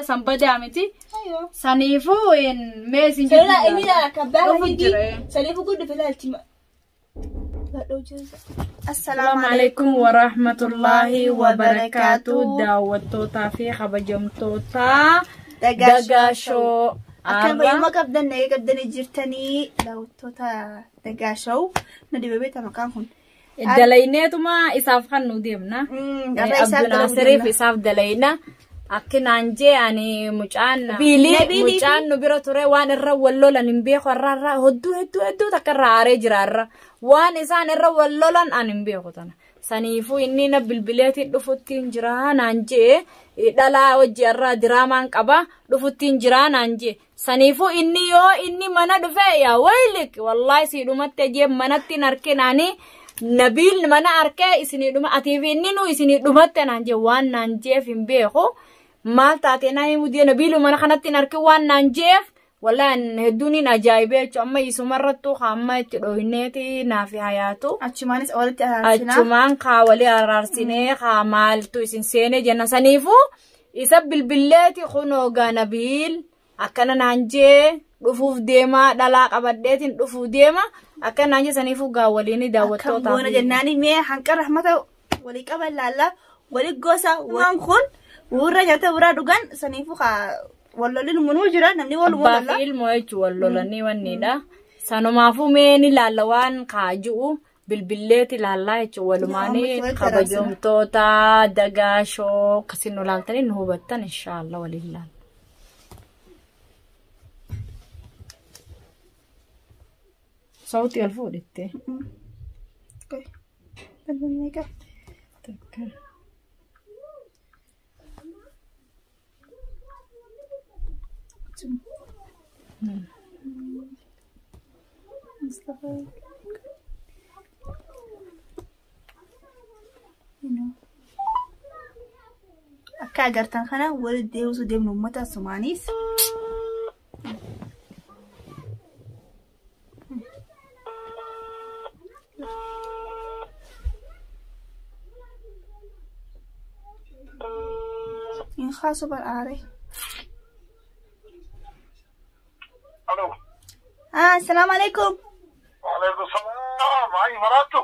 San badaa miti. Saniifuu mee isin Sirra inni ilaala kabbaa Dhufu hajiji. jira. Saniifuu guddi filaalchi. Assalaamu Assalamu alaikum warahmatullahi wabarakaatu. Daawwattootaa fi kabajamtoota Dagaashoo. Akka baay'uma qabdan nagee qabdanii jirtanii daawwattoota Dagaashoo. Na dibee beektaa maqaan kun. Dalayneetuma isaaf kan nu deemna. Gaafa isaaf Abdunaasiriif isaaf dalayna. Akkinaan jee ani mucaan Nabiilii fi- mucaan nu bira ture waan irra wal lolan hin beeku irra irra hedduu hedduu hedduu takka irra aaree jira irra waan isaan irra wal lolan ani hin beeku tana. Saniifuu inni na bilbileetiin dhufuttiin jira naan jee dhalaa hojii irraa diraamaan qaba dhufuttiin jira naan jee. Saniifuu inni yoo inni mana dhufe yaa waylik wallaahi sii dhumatte jee manatti hin arginaani. Nabiil mana arkee isinii dhuma atiif inni nu isinii dhumatte naan jee waan naan jeef hin beeku. Maal taate naa himu dee Nabiilu mana kanatti hin arkin waan naan jeef wallaahi hedduun hin ajaa'ibee jechuudha amma isumarrattuu hamma itti dhohineeti naaf hayaatu. Achumaanis walitti araarsinaa. Achumaan kaa walii araarsinee kaa maaltu isin seenee jenna saniifuu isa bilbilleeti kunoo gaa Nabiil akkana naan jee dhufuuf deema dhalaa qabadheetiin dhufuu deema akkana naan jee saniifuu gaa waliin Akkam daawwattootaa. goona jennaani mee hanqa rahmata walii qaban laalla walii gosa waan kun warra nyaata warra dhugan saniifuu kaa wal lolli munuu jira namni wal Abbaa lola. fi ilmoo jechuun wal lolanii wanniidha. Sanumaafuu mee ni laalla waan kaaju'u bilbilleeti laallaa jechuun walumaanii Walitti araarsina. kabajamtoota dagaashoo akkasiin nu laaltanii nu hubattan inshaallah waliin laalla. Sauti ol fuudhitte. Takka. Akka agartan kana walitti deebisuu deemnu uummata Sumaanis. In kaasu bar aare. Alo. Ah, assalaamu alaikum. Waalaikum salaam. Ay, maraatu.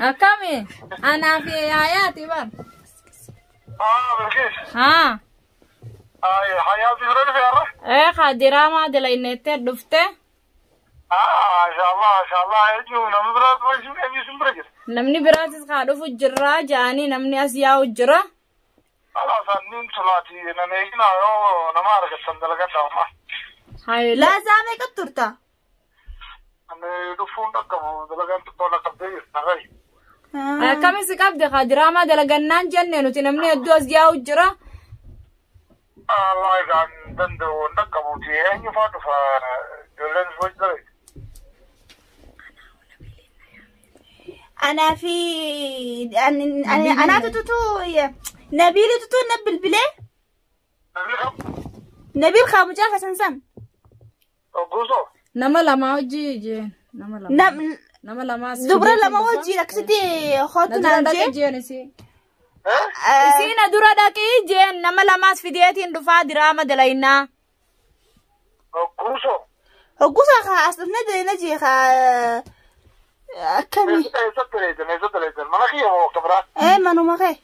Akkami? Anaa fi hayaati bar. Ah, Bilqis. Haa. Ay, hayaati bira dhufe har'a. Ee kaa diraamaa dalayneettee dhufte. Ah, inshallah, inshallah. Eenyu namni biraatu eenyu isin bira jira. Namni biraatis kaa dhufu jirraa ja'anii namni as yaa'u jira. Alaa sanniin tulaati nan eegina yoo nama argattan dalagadha amma. Hayi Laazaa meeqa turta? Ani dhufuun dhaqqabu dalagaan xiqqoo na qabdee jirti nagayi. Akkami si qabde kaa diraamaa dalagannaan jenne nuti namni hedduu as yaa'u jira. Allah egaan danda'u hin dhaqqabuuti. Eenyu faa dhufa ijoolleen hojii dalagde. Anaa fi anaatu tutu Nabiili tutu na bilbilee Nabii kam? Nabiil kaa mucaa kasan san. Guusoo. Nama lama hojii jeen. Nama lama. Nama lama. as Dubra fideetiin lama dhufa. wajjin akkasitti hootu Na dura naan dhaqi jee. jeen isii. Eh? Isii na dura dhaqi jeen nama lamaas fideetiin dhufaa diraama dalaynaa. Guusoo. Hoggusa kaa as dhufnee dalina jee kaa akkami. Eessatti dalayddan? Eessatti dalayddan? Mana kiyya moo akka biraa? Ee manuma kee.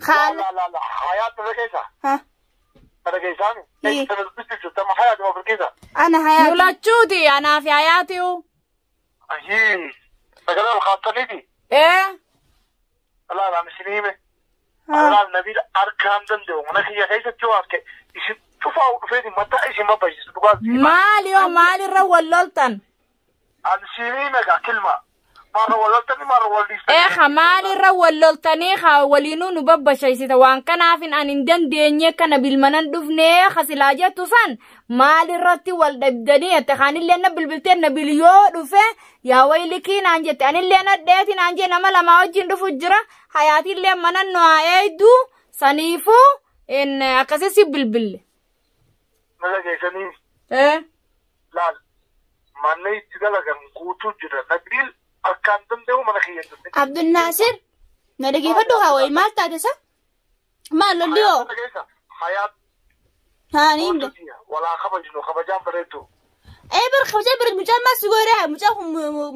Kaa. La la la. Hayaatti bira keessa. Ha. Kana keessaani? Ii. Hayaati moo Bilqisa? Ana Nu hayaati. lachuuti anaa fi hayaatiyu. Ayyee. Sagalee ol kaattaniiti. Ee. Alaal ani isin hime. Alaal Nabiil harkaan danda'u. Mana kiyya keessatti yoo arge isin cufaa dhufeeti mataa isin babbachiisu dhugaa isin hima. Maali yoo maalirra wal loltan? Ani isin hime gaa kilma. Maarra wal loltanii maarra wal dhiistanii. Ee ka maalirra wal loltanii ka waliinuu nu babbashaysita waan kanaafin ani hin dandeenye kana bilmanan dhufnee ka silaa jettu san maalirratti wal dhabdanii jette kaanillee na bilbiltee Nabiil yoo dhufe yaa waylikii naan jette anillee na dheeti naan jee nama lamaa wajjin dhufu jira hayaatiillee manan nu haa eeydu saniifuu in akkasisi bilbille. Naga geessanii Ee. laal manni itti dalagan guutuu jira. Nabiil harkaan danda'u mana kiyya hin dhufne. Abdulnaasir na dhageeffadhu haa wayi maal taate isa? Maal lolli hoo? Hayaat keessa hayaat Haa ni himda. Walaa kabajnu kabajaan bareeddu. Ee bar kabajaa bar mucaan maas godhe mucaa kun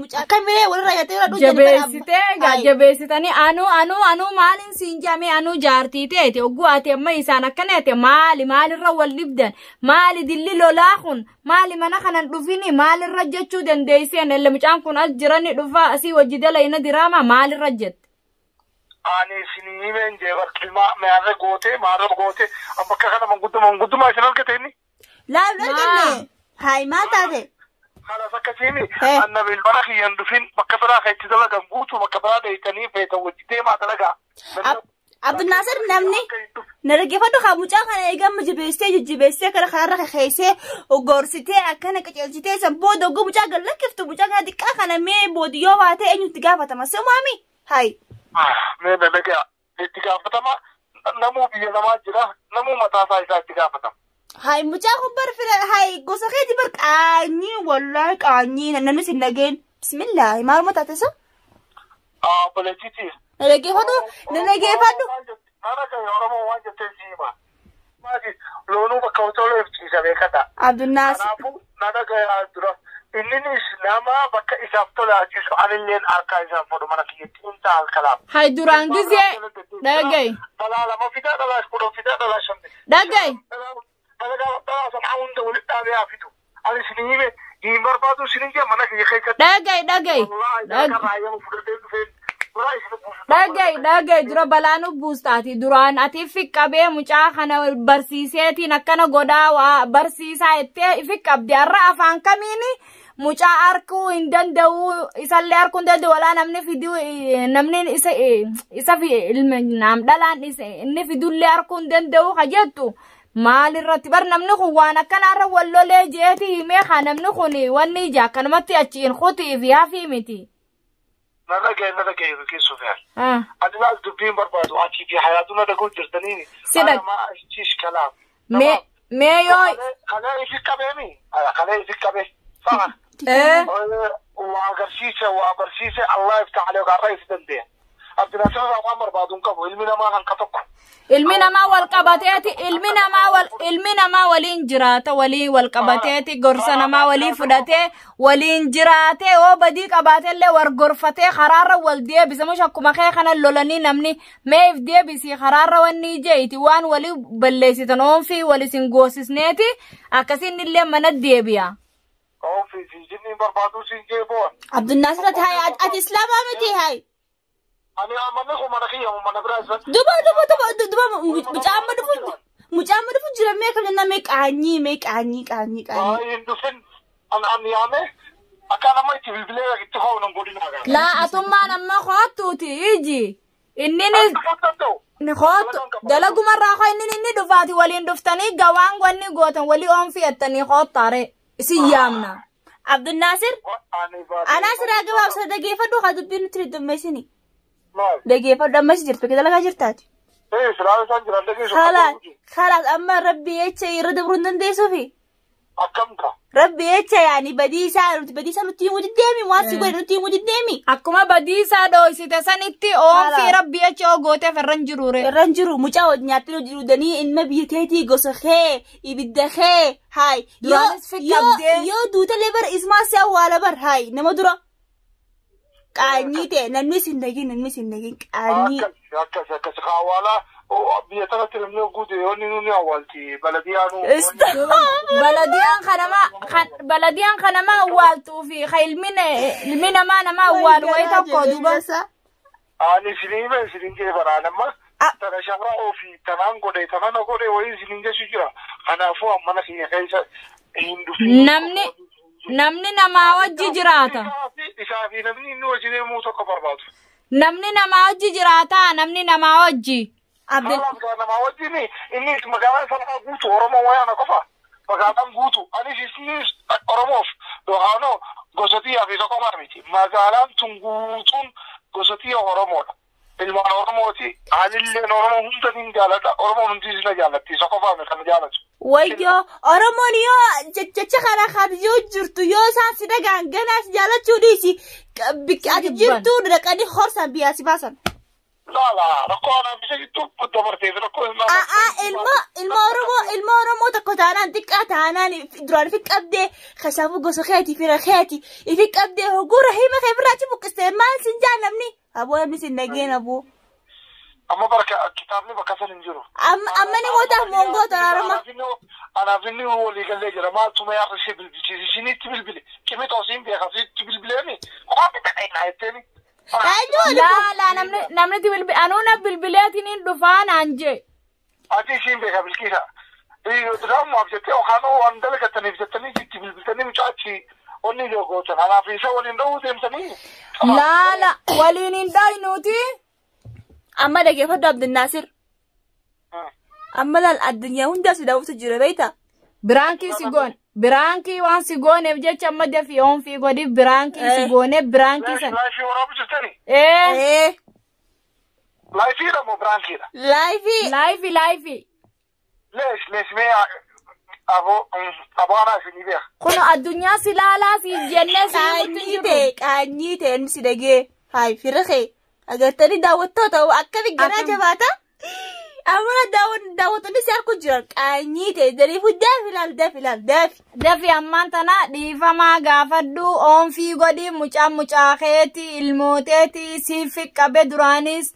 mucaa akkamiree walirraa nyaatee walirraa dhugan. Jabeessitee egaa jabeessitanii anuu anuu anuu maaliin siin jaame anuu jaartii teeti ogguu ati amma isaan akkana jette maali maalirra wal dhibdan maali dilli lolaa kun maali mana kanan dhufini maalirra jechuu dandeesseen elle mucaan kun as jirani dhufa asii wajji dalayna diraama maalirra jette. Ani isinii himeen jee barkilmaa maarra gootee maarra gootee amma akka kana mangudduma manguddummaa isin argate inni. Laal arganne. Hayi maal taate? Kanas akkasiini annabi mana kiyyan dhufin bakka biraa kan itti dalagan guutuu bakka biraa dheeytanii feetan wajji deemaa dalagaa. Abdulnaasir namni na dhaggeeffadhu haa mucaa kana eegamma jabeessee jajjabeessee kana kanarra kakaysee gorsitee akkana qaceelchitee san booda ogguu mucaa gad lakkiftu mucaa kana xiqqaa kana mee boodi yoo baate eenyutti gaafatama simaami hayi. Mee na dhagaa itti gaafatama namuu biyya namaa jira namuu mataa isaa isaa itti gaafatama. Hayi mucaa kun bar fira hayi gosa keeti bar qaanyii wallaahi qaanyii namni sin dhageen bismillaahi maaluma taate sa? Obboleettiiti. Na dhaggeeffadhu na dhaggeeffadhu. Na dhagaye Oromoo waan jettee si hima. Maali loonuu bakka otoo ciisa beekata. Abdulnaasir. Kanaafuu na dhagaye dura. Inninis nama bakka isaaf tolaachisu anilleen harkaa isaan fudhu mana kiyyatti hin ta'a kalaaf. Hay duraan gizee dhagaye. Dhalaa lama fidaa dhalaa kudhan fidaa dhalaa shan. Dhagaye. Dhalaa dhalaa sana hunda walitti dhaabee haa fidu. Ani isin hime hin barbaadu isin jee mana kiyya keessatti. Dhagaye dhagaye. Wallaahi dalagaa raayyaa fudhatee dhufeen biraa isin buusu. Dhagaye dhagaye dura balaanu buustaati duraan ati fiqqabee mucaa kana barsiiseetiin akkana godhaa waa barsiisaa jettee fiqqabde har'a afaan kamiini mucaa arkuu hin danda'u isallee arkuu hin danda'u walaa namni fiduu namni isa isa ilma naam dhalaan isa inni fidullee arkuu hin danda'u ka jettu maalirratti bar namni kun waan akkanaarra wal lolee jeeti himee ka namni kun wanni ija akkanumatti achiin kutii fi hafii miti. Na dhagaye na dhagaye keessoo fe'an. Ani laal dubbiin barbaadu achii fi hayaatu na dhaguu jirtanii. Si dhag- Ana maa achiis kalaam. Mee mee yoo Kalee ifi qabeemi. Kalee ifi qabe. Sa'a. ee Waa agarsiise waa barsiise Allah ifta alee gaarra ifi dandeenya. Abdinaasir irraa waan barbaadu hin qabu ilmi namaa kan ka tokko. Ilmi namaa wal qabateeti ilmi namaa wal ilmi namaa waliin jiraata waliin wal qabateeti gorsa namaa walii fudhatee waliin jiraatee yoo badii qabaatellee war gorfatee karaarra wal deebisa mush akkuma kee kana lolanii namni mee if deebisii karaarra wanni jeeti waan walii balleessitan oonfii wal isin goosisneeti akkasiin illee mana deebi'a. Oofii fi jinni hin barbaadu siin jee boon. Abdulnaasir ati hayi ati islaamaa miti hayi. Ani manni kun mana kiyya mana biraa isa. Duba duba duba duba mucaa amma dhufu mucaa amma dhufu jira mee kam jennaan mee qaanyii mee qaanyii qaanyii qaanyii. Baay'ee hin dhufin an an yaame akka nama itti bilbilee itti ho'u nan godhin magaalaa. Laa atummaan amma koottuuti iji inninis Akka danda'u. Ni kootu dalagumarraa koo inni inni dhufaati waliin dhuftanii gawaan wanni gootan walii oonfi'attanii koottaare isin yaamna. Abdulnaasir Ani baatee. anaa siraa gabaabsa dhageeffadhu haa dubbiin nuti heddummeessini. Maal? Dhageeffadhu ammas jirtu dalagaa jirtaati. Ee silaa isaan jiran dhageessu. Khalaas khalaas amma rabbi jecha irra dabruu hin dandeessuufi. Akkam ta'a? Rabbi jecha yaani badii isaa nuti badii isaa nutti himuu diddeemi waan si godhe nutti himuu diddeemi. Akkuma badiisaa dhooysite sanitti oonfii Haala. rabbi jecha oo gooteef irra hin jiruure. Irra hin jiru mucaa wajjin nyaattee hojii dudanii ilma biyya teetii gosa kee ibidda kee haay yoo Duraanis fi yoo qabdee. yoo duutallee bar ismaa si awwaala bar haay nama dura qaanyii ta'e namni sin dhagin namni sin dhagin qaanyii. Akkas akkas akkas awwaalaa biyya tanatti namni guute yoo inni nuni awwaalti baladiyaanuu. Baladiyaan kanama baladiyaan kanama awwaaltuu fi ka ilmi ilmi namaa nama awwaalu wayi tokko duuba. Ani isinii hime isiniin jee baraan amma tana shamaa ofii tanaan godhe tanana godhe wayii isiniin jechu jira. Kanaafuu mana kiyya keessa hin dhufin. Namni namni namaa wajji jiraata. Isaa fi namni inni wajjin deemuu tokko barbaadu. Namni namaa wajji jiraata namni namaa wajji. Abdul Kanaaf gaa namaa wajjin inni magaalaan sanaa guutu Oromoo wayaana qofa. Magaalaan guutu anis isinis Oromoof yookaan gosa xiyyaa fi isa qofaa miti. Magaalaan tun guutuun gosa xiyya Oromoodha. Ilmaan Oromooti. Anilleen Oromoo hunda niin jaaladha. Oromoon hundi isina jaallatti. Isa qofaa miti kan jaalatu. Wayyoo Oromoon yoo jecha kana kan yoo jirtu yoo isaan si dhagaan ganaa si jaalachuu dhiisi ati jirtu dhaqanii horsan biyyaa si baasan. Laala rakkoo anaa bisa jittuu dabarteef rakkoo A'aa ilma ilma Oromoo ilma Oromoo tokko Xiqqaa taanaan duraan ifi qabdee kashaafuu gosa keeti fira keeti ifi qabdee hogguu rahiima kee birraa achi buqqistee maal sin jaa namni aboo namni sin dhageen aboo. Amma barka kitaabni bakka san hin jiru. Amma ni mootaaf moongoo taraarama. Anaaf inni walii galee jira. Maaltu mee akka ishee bilbilchiisi? Ishinitti bilbile. Kimi xoosiin beeka sitti bilbileemi. Qofi ta'e naa jetteemi. Laa laa namni bilbile anuu na bilbileetiin hin dhufaa naan jee. Ati ishiin beeka bilqiisa. Diraamumaaf jettee yookaan waan dalagattaniif jettanii itti bilbiltanii mucaa achi onni gootan. Anaaf isa waliin dhahuu deemtanii. Laa laa waliin hin dhaynuuti. Amma dhageeffadhu Abdinnaasir. Amma laal addunyaa hundaa si daawwatu jira beektaa? Biraankii si goone. Biraankii waan si gooneef jecha amma dafii oonfii godhi biraankii si goone biraankii sana. Laayifii waraabu jirtanii? Ee. Laayifiidha moo biraankiidha? Laayifii. Laayifii laayifii. Lees lees mee aboo aboo anaa isinii beeka. Kun addunyaa si laalaa si jennee si Qaanyii ta'e qaanyii ta'e inni si dhagee. Hayi fira kee. Agartanii daawwattoota akkami garaa jabaata. Amma daawwattoonni si harku jiran qaanyii ta'e dariifuu daafi ilaal daafi ilaal daafi. Dafi ammaan tana dhiifamaa gaafadhu oonfii godhi mucaa mucaa keeti ilmooteeti siif qabe duraanis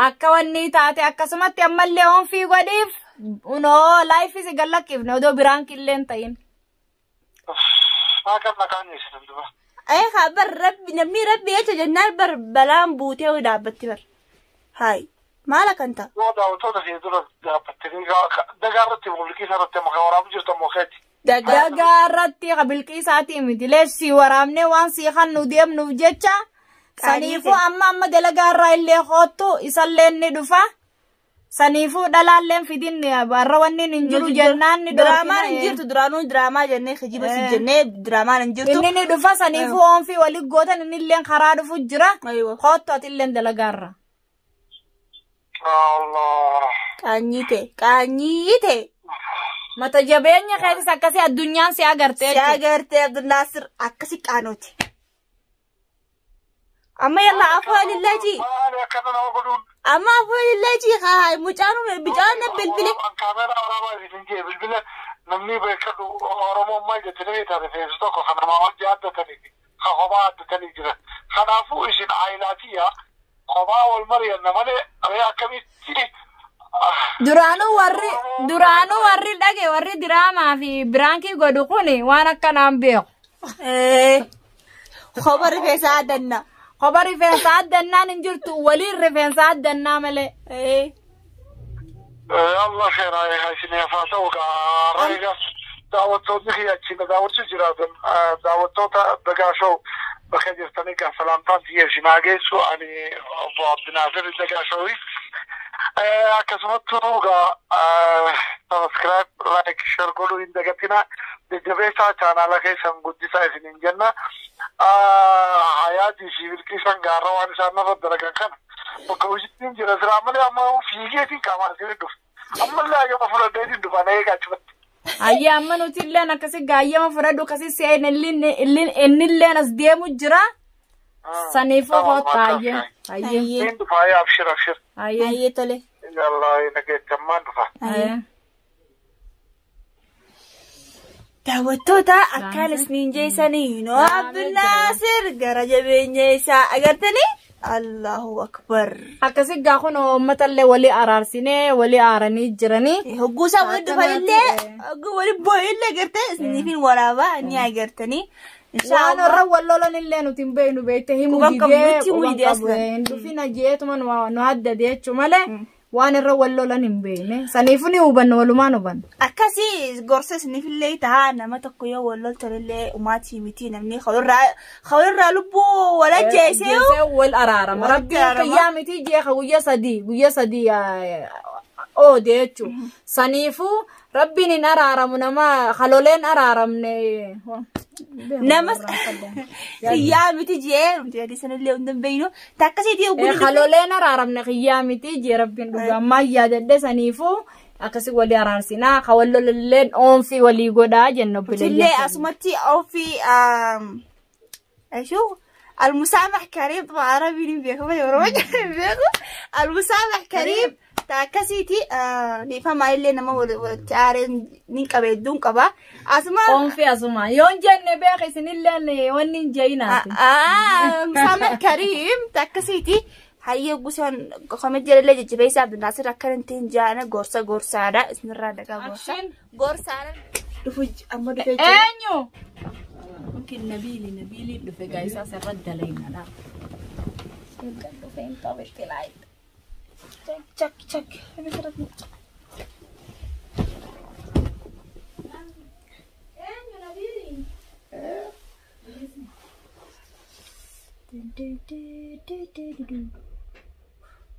akka wanni taate akkasumatti ammallee oonfii godhiif unoo laayifii si gallakkiifne odoo biraan killeen ta'in. Maa kan maqaan eessisan duba. Ee haa bar rabbi namni rabbi jecha jennaan bar balaan buutee dhaabbatti bar. Hayi maal akkan ta'a? Yoo daawwattoota kee dura dhaabbattanii dagaa irratti bilqiisa irratti maqaa waraabu jirtan moo keeti? Dagaa irratti bilqiisaatii miti leessi waraabnee waan sii kan nu deemnuuf jecha saniifuu amma amma dalagaa irraa illee hoottu isallee ni dhufa. Saniifuu dhalaalleen fidin barra wanni hin jiru jennaan ni Diraamaan hin jirtu duraanuu diraamaa jennee kijiba si jennee diraamaan hin jirtu. Inni ni dhufa saniifuu oonfii walii gootan inni illee karaa dhufu jira. Hoottu ati illee dalagaa irra. Allah. Qaanyii ta'e qaanyii ta'e. Mata jabeenya keetis akkasii addunyaan si agartee. Si agartee Abdulnaasir akkasi qaanooti. Amma yalla afuu lillahi. Maali akkana nama godhuun? Amma afuu lillahi haa mucaan bicaan bilbile. Kaameeraa waraabaa isin jee bilbila namni beekadu Oromoon maal jettanii beektaa rifeensi tokko kan namaa wajji addatanii fi kan kophaa addatanii jira. Kanaafuu isin aayilaatiyya kophaa wal mari'anna malee ree akkamitti Duraanuu warri dhage warri diraamaa fi biraankii godhu kuni waan akkanaan beeku. Kopha rifeensa addannaa. Kopha rifeensa addannaan hin jirtu waliin rifeensa addannaa malee. Allah khairaa isin haa ta'u gaara daawwattoonni kiyya achiin daawwachuu jiraatan daawwattoota dagaashoo bakka jirtanii gaa salaamtaan tiyya isin haa geessu ani obbo Abdinaasir Dagaashoowi. Akkasumattuu gaa subscribe like share godhuu hin dagatinaa jajjabeessaa chaanaala keessan guddisaa isiniin jenna. Hayaatii fi bilqiisan gaarra waan isaan irra dalagan kana bakka hojiitiin jira siraa malee amma fiigeetiin qaamaan isin dhufu. Ammallee hayyama fudhadheetiin dhufa na eegaa achumatti. Ayyaa amma nuti illeen akkasi gaayyama fudhadhu akkasi seen innilleen as deemu jira. Saniifuu hoota ayyee. Ayyee. Niin dhufa ayyee abshir abshir. Ayyee. Ayyee tole. Yallaa nageechammaan dhufa. Ayyee. Daawwattoota akkaan isiniin jeessanii noo Abdulnaasir gara jabeenya isaa agartanii Allahu akbar. Akkasi gaa kun uummatallee walii araarsinee walii aaranii jiranii. Hogguu isaa walitti dhufanillee hogguu walitti boo'illee agartee isiniifin waraabaa ni agartanii. Waan warra wal lolan illee nuti hin beeknu beekte himuu didee quban qabu hin dhufina jeetuma nu adda jechuu malee waan irra wal lolan hin beekne. Saniifuu ni hubanna walumaan hubanna. Akkasii gorsa isiniifillee ta'a nama tokko yoo wal loltanillee umaatii miti namni hawlirraa lubbuu wal ajjeesee wal araarama. Rabbiin kiyyaa miti jeeqa guyyaa sadii oode jechuudha. Saniifuu rabbiin hin araaramu nama haloleen araaramne. Nama kiyyaa miti jee nuti hadiisanillee hunda hin beeknu takkasiitii oguu. Haloleen araaramne kiyyaa miti jee rabbiin dhugaa ammaa yaadadhe saniifuu akkasii walii araarsinaa ka wal lolalleen oonfii walii godhaa jenna obboleeyyan. Illee asumatti oonfii ashuu المسامح كريم طبعا عربي بيكو ورمج بيكو المسامح كريم. Akkasiiti dhiifamaa illee nama walitti aaree ni qaba hedduun qaba. Asuma Oonfi asuma. Yoon jenne beek isinillee wanni hin jeeyinaati. Muhammad Karim akkasiiti. Hayyee gusaan kome jedhallee jajjabeessa Abdulnaasir akka hin ta'in jaana gorsa gorsaadha. Isinirraa dhagaa gorsa. Gorsaadha. Dhufu amma dhufee jira. Eenyu? Mungkin Nabiili Nabiili dhufe gaayisaa sirra dalaynadha. Dhufe hin qabetti laayit. Chak chak.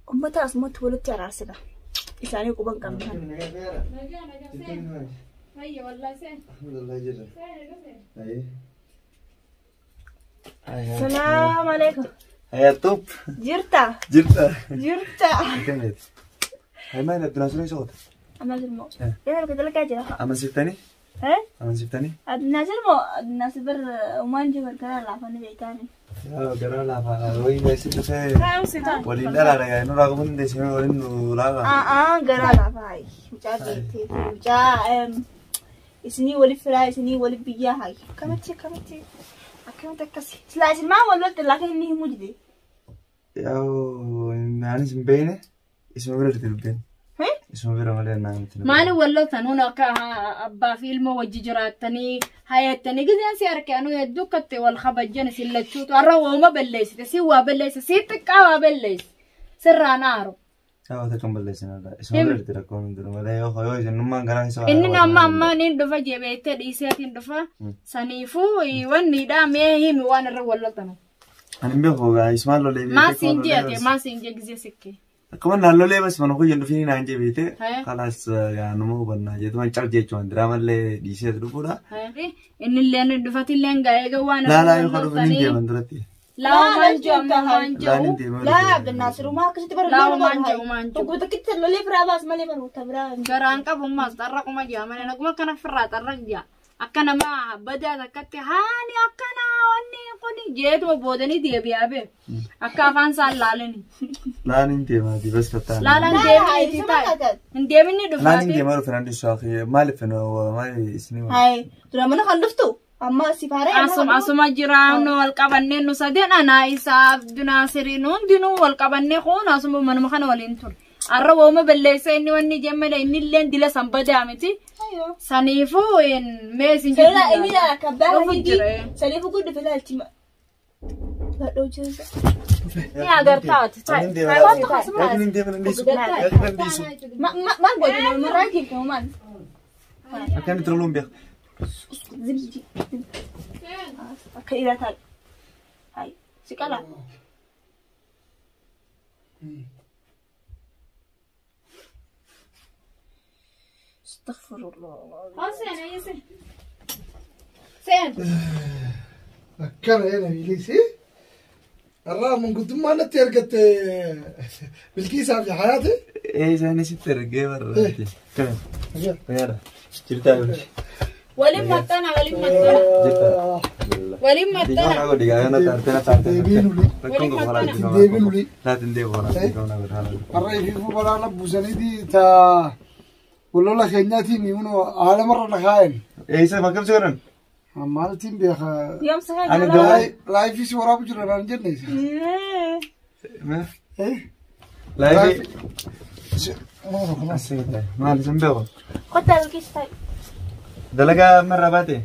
Uummata asumatti walitti araarsina. Isaanii quban qabna. Salaam alaikum. Hayatop. Jirta. Jirta. Jirta. Akkamitti? Hay maal Abdulnaasir isa qote? Abdulnaasir moo? Yaa bakka dalagaa jira. Amansiiftanii? Amansiiftanii? Abdulnaasir moo? Abdulnaasir bar uumaan jiru garaa laafanii beektaani. Yaa garaa laafaa wayii meessi dhufee waliin dhalaadha yaa nurraa qabuun dandeessee waliin nu laafa. Garaa laafaa mucaa beektee mucaa isinii waliif firaa isinii waliif biyyaa hayi. Akkamitti akkamitti akkamitti akkasi. Silaa isin maa wal lolti laakiin inni himuu dide. Yaa anis hin beekne isuma bira jirti dubbeen. Isuma bira malee naa miti. Maali walloltan hun akka abbaa fi ilmoo wajji jiraattanii hayattanii gizeen si harke anuu hedduu akkatti wal kabajjan isin lachuutu har'a wooma balleessite si waa balleesse si xiqqaa waa balleesse sirraan aaru. Yaa wata kan balleessinadha. Isuma bira jirti rakkoon hin jiru malee yoo yoo isinnummaan garaa isa Inni amma amma niin dhufa jebeettee dhiiseetiin dhufa saniifuu wanniidha mee himi waan irra walloltan. Ani hin beeku isumaan lolee Maa siin jeete maa siin jee gizee sikkee. Akkuma naannolee bas mana hojii dhufini naan jee beekte kalaas numa hubannaa jeetuma cal jechuun diraamallee dhiisee dhufuudha. Inni illee dhufatillee gaa'ee waan Laalaa yoo dhufin hin deeman duratti. Laamaan jiru ammaan Laan hin jiru. deeman. Laa Abdulnaasir maa akkasitti bara Laamaan jiru maan jiru. Tokko tokkitti lolee firaa baas malee baruuta biraa. Garaan qabummaas xarraquma jira malee naguma kana firraa xarraq jira. Akka nama badaa takkatti haali akkana wanni kun jeetuma boodanii deebi'aa bee. Akka afaan isaan laalani. Laan hin deemaati bas fattaan. Laalaan deemni taa'e. Hin deeminni Laan hin dhufaati. deemaa dhufin handi suwaaqii maaliif maali isinii Hayi dura mana kan dhuftu amma si faaree. Asuma asuma jira nu wal qabannee nu sadeen anaa isaa Abdulnaasiriin hundinuu wal qabannee kun asuma manuma kana waliin ture. Arra wooma balleessa inni wanni jemmale inni illee dila san badaa miti. Saniifuu mee isin Sirna inni akka Dhufu baay'ee jira. saniif guddi filaalchi. Badhoo jira. Ni agartaati. Hin deeman. Hin deeman hin dhiisu. Hin dhiisu. Maal godhu marraa jechuun maal? Akkamitti loluun beeku? Zibji. Akka dhiiraa taa'e. Hayi si qalaa. Astaghfirullah. Seen. Akkana ee Nabiilis. Irraa manguddummaa natti argatte Bilkiisaa fi Hayaati. Ee isaan sitti ergee barraati. Akkamitti? Fayyaadha. Jirtaa yoo. Waliin maxxana waliin maxxana. Jirtaa. Waliin maxxana. Har'a ifiifuu balaana buusaniiti taa walola keenyaatiin immoo haala marra dhagaayan. Maaltiin beeka. Yoom sahaa Ani jala? dawaa- Laayifii si waraabu jira naan jenne. Kottaa Bilkiis taa'e. Dalagaa marraa baate?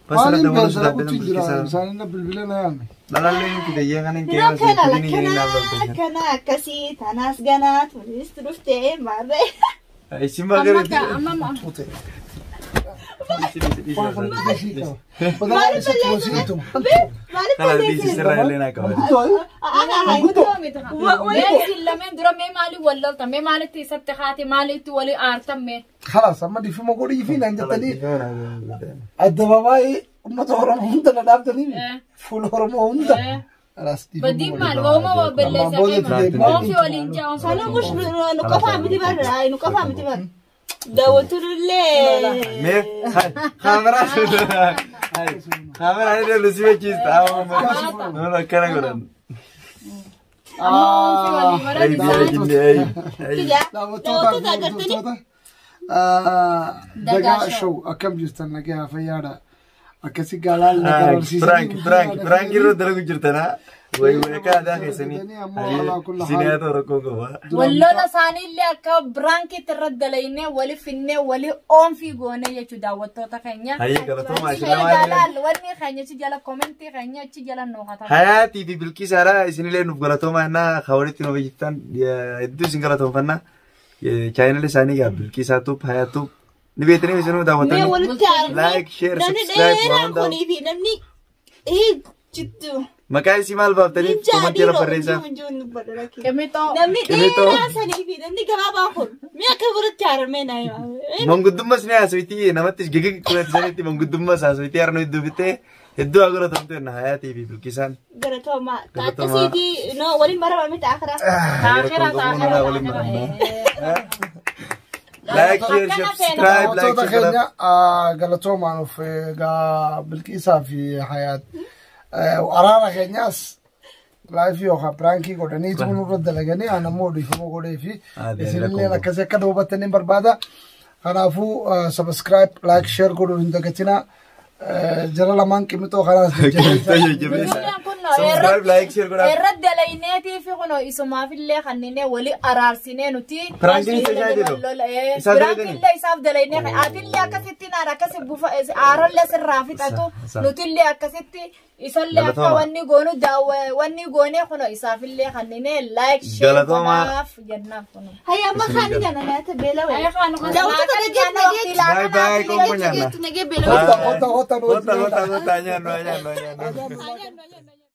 Maaliin beesa dhaquutu jira isaanii na bilbila na yaame. Dhalaallee miti dayyee kan hin Yeroo kana lakkana akkana akkasii tanaas ganaa tunis dhuftee maarree. Isin baga Amma amma Maaliif Kalaas dhiisi sirraa illee naa qaba. Mee isin lameen dura mee maaliif wal loltan mee maalitti isatti haati maalitti walii aartan mee. خلاص amma dhiifama godhii fi naan jettanii addababaayii uummata Oromoo hunda na dhaaftanii fuula Oromoo hunda. خلاص dhiifama Badii godhii. maal wooma waa balleessa Amma booda keema. Oomfi waliin jaa oomfi. Sanuu mush nu qofaa miti barra nu qofaa miti barra. Daawwatullee. Mee kaameraa kaameraa illee lusi beeksista. Nama akkana godhan. Ammoo walii Ay, godhan biyya jinde, ay. Ay. Daawwattoota fi hordoftoota Dagaa Show akkam jirtan nagaa fayyaadha. Akkasi gaalaan Prank, prank, prank irra dalagu jirtana. Way way akka aadaa keessanii. Siniyaa rakkoo qaba. Wallola isaaniillee akka prankiitti irra dalaynee wali finnee wali oonfii goonee jechuu daawwattoota keenya. Hayyee galatoomaa isin Achi lamaan. jala wanni keenya achi jala komentii keenya achi jala nuu kataba. Hayaatii fi Bilqiisaadha isinillee nuuf galatoomaa innaa walitti nuuf hojjetan hedduu isin galatoomfanna. Chaayinalli isaanii gaa Bilqiisaa Tube, Hayaa Tube. Ni beektanii isinuu Mee daawwattanii. walitti haaromne. Like, share, Namni subscribe, waan dheeraan hundaa. kunii fi namni jittu. Maqaa isii maal baaftanii komantii irra barreessaa. Qimixoo. Namni Qimixoo. dheeraa sanii fi namni gabaabaa kun mee akka walitti haaromee naa hima. Manguddummas ni haasofti namattis gigi kunatisanitti manguddummas haasofti harna hedduu bittee hedduu haa galatomtu jenna Hayaatii fi Bilqiisaan. Galatoomaa. Galatoomaa. Akkasiitii no waliin marama miti akhiraa. Taakhira taakhira. Waliin maramna. Like, share, subscribe, like, Daawwattoota share. keenya galatoomaan of egaa Bilqiisaa fi Hayaat araara keenyaas live yookaan prankii godhanii nurra dalaganii aan ammoo dhiifama godhee fi isinillee akkasii akka hubattanii barbaada. Kanaafuu subscribe, like, share godhuu hin dagatinaa. Jara lamaan qimixoo kanaas jajjabeessaa. Subscribe, like, share godhaa. Irra dalayneetii fi kunoo isumaafillee kanninee wali araarsinee nuti. Prankiin isa isaa jedhu. Isaaf dalaydanii? Prankiillee isaaf dalaynee atillee akkasitti naan akkasi bufa aarollee sirraa fixatu nutillee akkasitti isallee akka Galatooma. wanni goonu wanni goonee kunoo isaafillee kanninee like share Galatooma. godhaaf jennaaf kunoo. Hayya amma kaani jana nyaata beela wayi. Daawwattoota nageetu nageetu. Bye bye, kompo nyaanna. Nageetu nagee beela wayi. Kota kota Kota, kota, kota, nyaannu, nyaannu, nyaannu. Nyaannu nyaannu.